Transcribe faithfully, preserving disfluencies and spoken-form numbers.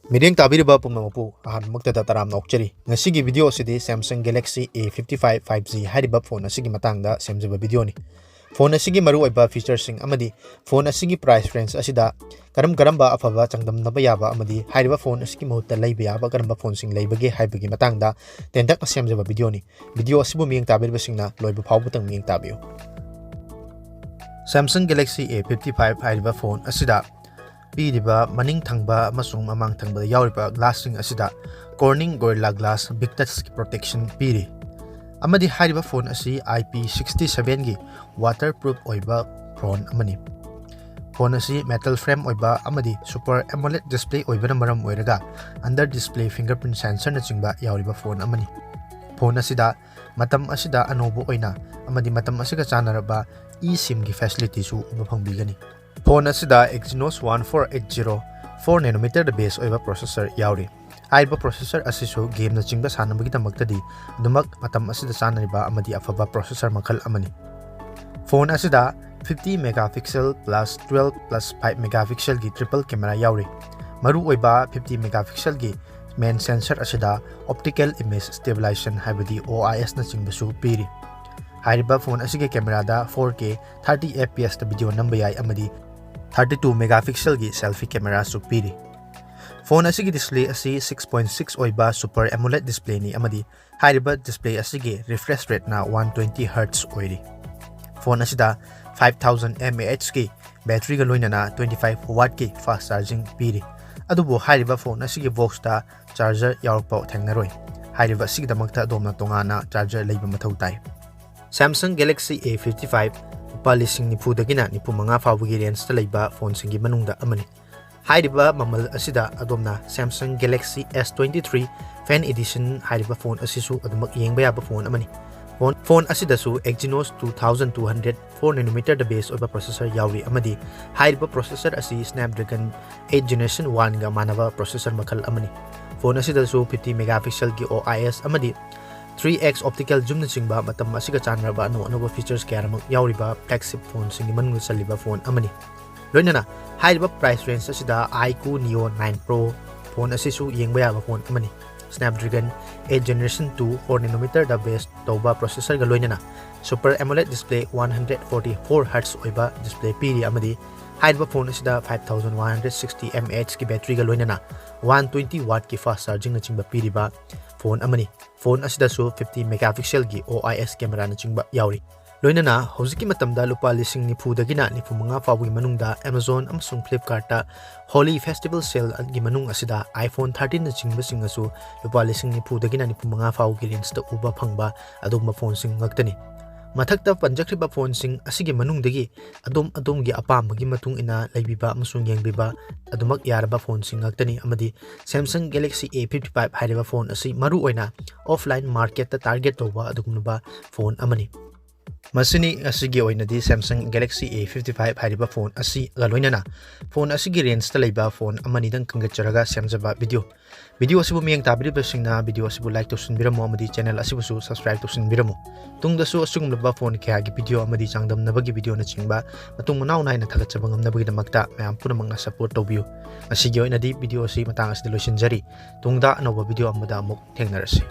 ꯃꯤꯠꯌꯦꯡ ꯇꯥꯕꯤꯔꯤꯕ ꯄꯨꯝꯅꯃꯛꯄꯨ ꯑꯍꯥꯟꯕꯃꯛꯇꯗ ꯇꯔꯥꯝꯅ ꯑꯣꯛꯆꯔꯤ꯫ ꯉꯁꯤꯒꯤ video ꯑꯁꯤꯗꯤ Samsung Galaxy A fifty-five five G ꯍꯥꯏꯔꯤꯕ phone ꯑꯁꯤꯒꯤ ꯃꯇꯥꯡꯗ ꯁꯦꯝꯖꯕ video ꯅꯤ꯫ Phone ꯑꯁꯤꯒꯤ ꯃꯔꯨꯑꯣꯏꯕ featureꯁꯤꯡ ꯑꯃꯗꯤ phone ꯑꯁꯤꯒꯤ price range ꯑꯁꯤꯗ ꯀꯔꯝ ꯀꯔꯝꯕ ꯑꯐꯕ ꯆꯥꯡꯗꯝꯅꯕ ꯌꯥꯕ ꯑꯃꯗꯤ ꯍꯥꯏꯔꯤꯕ phone ꯑꯁꯤꯒꯤ ꯃꯍꯨꯠꯇ ꯂꯩꯕ ꯌꯥꯕ ꯀꯔꯝꯕ phoneꯁꯤꯡ ꯂꯩꯕꯒꯦ ꯍꯥꯏꯕꯒꯤ ꯃꯇꯥꯡꯗ ꯇꯦꯟꯇꯛꯅ ꯁꯦꯝꯖꯕ video ꯅꯤ꯫ Video ꯑꯁꯤꯕꯨ ꯃꯤꯠꯌꯦꯡ ꯇꯥꯕꯤꯔꯤꯕꯁꯤꯡꯅ ꯂꯣꯏꯕ ꯐꯥꯎꯕꯇꯪ ꯃꯤꯠꯌꯦꯡ ꯇꯥꯕꯤꯌꯨ꯫ Samsung Galaxy A fifty-five ꯍꯥꯏꯔꯤꯕ phone ꯑꯁꯤꯗ ꯄꯤꯔꯤꯕ ꯃꯅꯤꯡ ꯊꯪꯕ ꯑꯃꯁꯨꯡ ꯃꯃꯥꯡ ꯊꯪꯕꯗ ꯌꯥꯎꯔꯤꯕ glassꯁꯤꯡ ꯑꯁꯤꯗ Corning Gorilla Glass Victus protection ꯄꯤꯔꯤ꯫ ꯑꯃꯗꯤ ꯍꯥꯏꯔꯤꯕ phone ꯑꯁꯤ I P sixty-sevenꯒꯤ waterproof ꯑꯣꯏꯕ front ꯑꯃꯅꯤ꯫ Phone ꯑꯁꯤ metal frame ꯑꯣꯏꯕ ꯑꯃꯗꯤ Super AMOLED display ꯑꯣꯏꯕꯅ ꯃꯔꯝ ꯑꯣꯏꯔꯒ under display fingerprint sensorꯅꯆꯤꯡꯕ ꯌꯥꯎꯔꯤꯕ phone ꯑꯃꯅꯤ꯫ Phone ꯑꯁꯤꯗ ꯃꯇꯝ ꯑꯁꯤꯗ ꯑꯅꯧꯕ ꯑꯣꯏꯅ ꯑꯃꯗꯤ ꯃꯇꯝ ꯑꯁꯤꯒ ꯆꯥꯟꯅꯔꯕ eSIMꯒꯤ facilityꯁꯨ ꯎꯕ ꯐꯪꯕꯤꯒꯅꯤ꯫ Phone ꯑꯁꯤꯗ Exynos one four eight zero four nanometerꯗ base ꯑꯣꯏꯕ processor ꯌꯥꯎꯔꯤ꯫ ꯍꯥꯏꯔꯤꯕ processor ꯑꯁꯤꯁꯨ gameꯅꯆꯤꯡꯕ ꯁꯥꯟꯅꯕꯒꯤꯗꯃꯛꯇꯗꯤ ꯑꯗꯨꯃꯛ ꯃꯇꯝ ꯑꯁꯤꯗ ꯆꯥꯟꯅꯔꯤꯕ ꯑꯃꯗꯤ ꯑꯐꯕ processor ꯃꯈꯜ ꯑꯃꯅꯤ꯫ Phone ꯑꯁꯤꯗ fifty megapixel plus twelve plus five megapixelꯒꯤ triple camera ꯌꯥꯎꯔꯤ꯫ ꯃꯔꯨꯑꯣꯏꯕ fifty megapixelꯒꯤ main sensor ꯑꯁꯤꯗ optical image stabilization ꯍꯥꯏꯕꯗꯤ OISꯅꯆꯤꯡꯕꯁꯨ ꯄꯤꯔꯤ꯫ ꯍꯥꯏꯔꯤꯕ phone ꯑꯁꯤꯒꯤ cameraꯗ four K thirty FPSꯇ video ꯅꯝꯕ ꯌꯥꯏ ꯑꯃꯗꯤ thirty-two megapixelꯒꯤ selfie cameraꯁꯨ ꯄꯤꯔꯤ꯫ Phone ꯑꯁꯤꯒꯤ display ꯑꯁꯤ six point six ꯑꯣꯏꯕ Super AMOLED displayꯅꯤ ꯑꯃꯗꯤ ꯍꯥꯏꯔꯤꯕ display ꯑꯁꯤꯒꯤ refresh rateꯅ one twenty hertz ꯑꯣꯏꯔꯤ꯫ Phone ꯑꯁꯤꯗ five thousand mAhꯀꯤ batteryꯒ ꯂꯣꯏꯅꯅ twenty-five wattꯀꯤ fast charging ꯄꯤꯔꯤ꯫ ꯑꯗꯨꯕꯨ ꯍꯥꯏꯔꯤꯕ phone ꯑꯁꯤꯒꯤ boxꯇ charger ꯌꯥꯎꯔꯛꯄ ꯊꯦꯡꯅꯔꯣꯏ꯫ ꯍꯥꯏꯔꯤꯕ ꯑꯁꯤꯒꯤꯗꯃꯛꯇ ꯑꯗꯣꯝꯅ ꯇꯣꯉꯥꯟꯅ charger ꯂꯩꯕ ꯃꯊꯧ ꯇꯥꯏ꯫ Samsung Galaxy A fifty-five ꯂꯨꯄꯥ ꯂꯤꯁꯤꯡ ꯅꯤꯐꯨꯗꯒꯤꯅ ꯅꯤꯐꯨ ꯃꯉꯥ ꯐꯥꯎꯕꯒꯤ rangeꯇ ꯂꯩꯕ phoneꯁꯤꯡꯒꯤ ꯃꯅꯨꯡꯗ ꯑꯃꯅꯤ꯫ ꯍꯥꯏꯔꯤꯕ ꯃꯃꯜ ꯑꯁꯤꯗ ꯑꯗꯣꯝꯅ Samsung Galaxy S twenty-three Fan Edition ꯍꯥꯏꯔꯤꯕ phone ꯑꯁꯤꯁꯨ ꯑꯗꯨꯃꯛ ꯌꯦꯡꯕ ꯌꯥꯕ phone ꯑꯃꯅꯤ꯫ Phone, phone ꯑꯁꯤꯗꯁꯨ Exynos two thousand two hundred four nanometerꯗ base ꯑꯣꯏꯕ processor ꯌꯥꯎꯔꯤ ꯑꯃꯗꯤ ꯍꯥꯏꯔꯤꯕ processor ꯑꯁꯤ Snapdragon eight Generation oneꯒ ꯃꯥꯟꯅꯕ processor ꯃꯈꯜ ꯑꯃꯅꯤ꯫ Phone ꯑꯁꯤꯗꯁꯨ fifty megapixelꯒꯤ OIS ꯑꯃꯗꯤ three X optical zoomꯅꯆꯤꯡꯕ ꯃꯇꯝ ꯑꯁꯤꯒ ꯆꯥꯟꯅꯔꯕ ꯑꯅꯧ ꯑꯅꯧꯕ features ꯀꯌꯥꯃꯨꯛ ꯌꯥꯎꯔꯤꯕ flagship phoneꯁꯤꯡꯒꯤ ꯃꯅꯨꯡꯗ ꯆꯜꯂꯤꯕ phone ꯑꯃꯅꯤ꯫ ꯂꯣꯏꯅꯅ ꯍꯥꯏꯔꯤꯕ price range ꯑꯁꯤꯗ iQOO Neo nine Pro, phone ꯑꯁꯤꯁꯨ ꯌꯦꯡꯕ ꯌꯥꯕ ꯐꯣꯟ ꯑꯃꯅꯤ꯫ Snapdragon eight Generation two four nanometer ꯗ base ꯇꯧꯕ processor ꯒ ꯂꯣꯏꯅꯅ Super AMOLED display one hundred forty four hertz ꯑꯣꯏꯕ display ꯄꯤꯔꯤ ꯑꯃꯗꯤ ꯍꯥꯏꯔꯤꯕ ꯐꯣꯟ ꯑꯁꯤꯗ five thousand one hundred sixty mAh ꯀꯤ battery ꯒ ꯂꯣꯏꯅꯅ one twenty watt ꯀꯤ fast charging ꯅꯆꯤꯡꯕ ꯄꯤꯔꯤꯕ ꯐꯣꯟ ꯑꯃꯅꯤ꯫ ꯐꯣꯟ ꯑꯁꯤꯗꯁꯨ fifty megapixel ꯒꯤ OIS camera ꯅꯆꯤꯡꯕ ꯌꯥꯎꯔꯤ꯫ ꯂꯣꯏꯅꯅ ꯍꯧꯖꯤꯛꯀꯤ ꯃꯇꯝꯗ ꯂꯨꯄꯥ ꯂꯤꯁꯤꯡ ꯅꯤꯐꯨꯗꯒꯤꯅ ꯅꯤꯐꯨ ꯃꯉꯥ ꯐꯥꯎꯕꯒꯤ ꯃꯅꯨꯡꯗ Amazon ꯑꯃꯁꯨꯡ Flipkart ꯇ Holi festival sale ꯒꯤ ꯃꯅꯨꯡ ꯑꯁꯤꯗ iPhone thirteen ꯅꯆꯤꯡꯕꯁꯤꯡ ꯑꯁꯨ ꯂꯨꯄꯥ ꯂꯤꯁꯤꯡ ꯅꯤꯐꯨꯗꯒꯤꯅ ꯅꯤꯐꯨ ꯃꯉꯥ ꯐꯥꯎꯕꯒꯤ range ꯇ ꯎꯕ ꯐꯪꯕ ꯑꯗꯨꯒꯨꯝꯕ ꯐꯣꯟꯁꯤꯡ ꯉꯥꯛꯇꯅꯤ꯫ ꯃꯊꯛꯇ ꯄꯟꯖꯈ꯭ꯔꯤꯕ ꯐꯣꯟꯁꯤꯡ ꯑꯁꯤꯒꯤ ꯃꯅꯨꯡꯗꯒꯤ ꯑꯗꯣꯝ ꯑꯗꯣꯝꯒꯤ ꯑꯄꯥꯝꯕꯒꯤ ꯃꯇꯨꯡ ꯏꯟꯅ ꯂꯩꯕꯤꯕ ꯑꯃꯁꯨꯡ ꯌꯦꯡꯕꯤꯕ ꯑꯗꯨꯃꯛ ꯌꯥꯔꯕ ꯐꯣꯟꯁꯤꯡ ꯉꯥꯛꯇꯅꯤ ꯑꯃꯗꯤ Samsung Galaxy A fifty five ꯍꯥꯏꯔꯤꯕ ꯐꯣꯟ ꯑꯁꯤ ꯃꯔꯨꯑꯣꯏꯅ offline market ꯇ target ꯇꯧꯕ ꯑꯗꯨꯒꯨꯝꯂꯕ ꯐꯣꯟ ꯑꯃꯅꯤ꯫ ꯃꯁꯤꯅꯤ ꯉꯁꯤꯒꯤ ꯑꯣꯏꯅꯗꯤ Samsung Galaxy A fifty five ꯍꯥꯏꯔꯤꯕ ꯐꯣꯟ ꯑꯁꯤꯒ ꯂꯣꯏꯅꯅ ꯐꯣꯟ ꯑꯁꯤꯒꯤ range ꯇ ꯂꯩꯕ ꯐꯣꯟ ꯑꯃꯅꯤꯗꯪ ꯈꯟꯒꯠꯆꯔꯒ ꯁꯦꯝꯖꯕ video꯫ Video ꯑꯁꯤꯕꯨ ꯃꯤꯠꯌꯦꯡ ꯇꯥꯕꯤꯔꯤꯕꯁꯤꯡꯅ video ꯑꯁꯤꯕꯨ like ꯇꯧꯁꯤꯟꯕꯤꯔꯝꯃꯨ ꯑꯃꯗꯤ channel ꯑꯁꯤꯕꯨꯁꯨ subscribe ꯇꯧꯁꯤꯟꯕꯤꯔꯝꯃꯨ꯫ ꯇꯨꯡꯗꯁꯨ ꯑꯁꯤꯒꯨꯝꯂꯕ ꯐꯣꯟ ꯀꯌꯥꯒꯤ video ꯑꯃꯗꯤ ꯆꯥꯡꯗꯝꯅꯕꯒꯤ video ꯅꯆꯤꯡꯕ ꯃꯇꯨꯡ ꯃꯅꯥꯎ ꯅꯥꯏꯅ ꯊꯥꯒꯠꯆꯕ ꯉꯝꯅꯕꯒꯤꯗꯃꯛꯇ ꯃꯌꯥꯝ ꯄꯨꯝꯅꯃꯛꯅ support ꯇꯧꯕꯤꯌꯨ꯫ ꯉꯁꯤꯒꯤ ꯑꯣꯏꯅꯗꯤ video ꯑꯁꯤ ꯃꯇꯥꯡ ꯑꯁꯤꯗ ꯂꯣꯏꯁꯤꯟꯖꯔꯤ꯫ ꯇꯨꯡꯗ ꯑꯅꯧꯕ video ꯑꯃꯗ ꯑꯃꯨꯛ ꯊꯦꯡꯅꯔꯁꯤ꯫